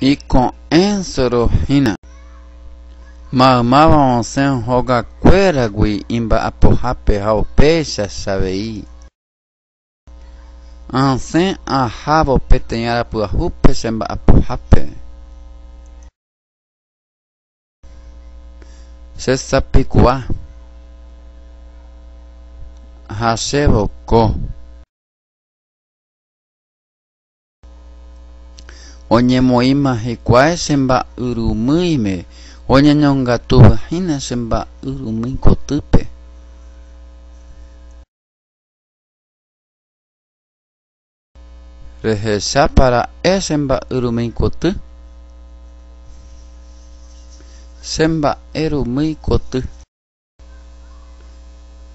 Iko'ẽsorohína. Maymáva osẽ hogakuéragui imba'apohápe ha upéicha che avei. Asẽ ahávo peteĩ arapyahúpe che mba'apohápe. Chesapikua ha che voko. Oñemoĩma hikuái che mba'yrumýime, oñeñongatuvahína che mba'yrumýi kotýpe. Rehechápa ra'e che mba'yrumýi koty? Che mba'erumýi koty.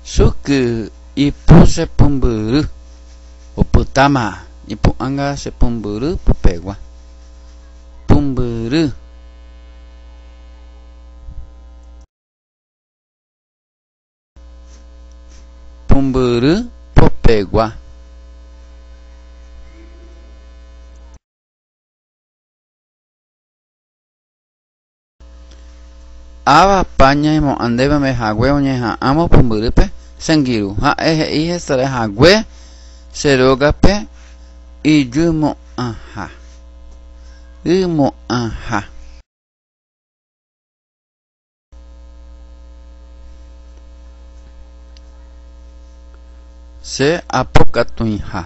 Chúky ipu che pumbyry. Opytáma ipu'ãnga che pumbyry pypegua. Pumbyry. Pumbyry popegua. Ávapa ñaimo'ã ndéve ome hague oñeha'ãvo pumbyrýpe che angirũ. Ha'e he'i hesarái hague che rógape ijymo'ãha. Ymo'ãha. Che apokatuĩha.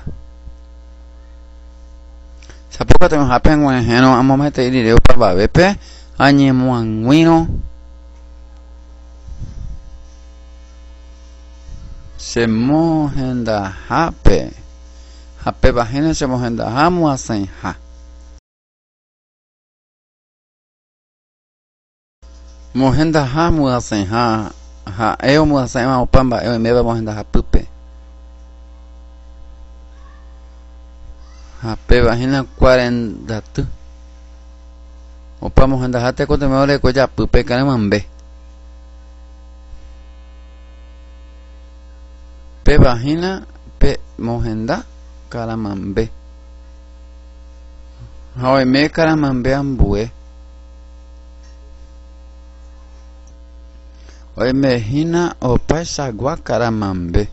Che apokatuĩhápe ag̃uahẽrõ amomaitei rire opavavépe añemoag̃uírõ che mohendahápe ha péva hína che mohendaha moasãiha. Mohendaha myasẽha ha'e omyasẽva opa mba'e oiméva mohendaha pýpe. Ha péva hína kuarendaty. Opa mohendaha tekotevẽ oreko japýpe karẽmambe. Péva hína pe mohenda karamambe. Ha oime karamambe ambue. Oimehína opaichagua karamambe.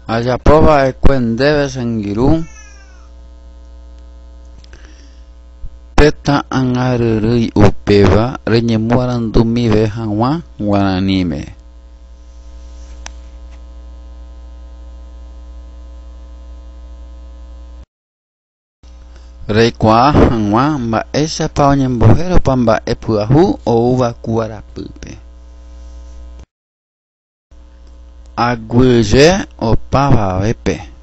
Ajapo va'ekue ndéve che angirũ pe ta'ãngaryrýi upéva reñemoarandumive hag̃ua guaraníme. Reikuaa hag̃ua mba'éichapa oñembohéropa mba'e pyahu oúva ku arapýpe. Aguyje opavavépe.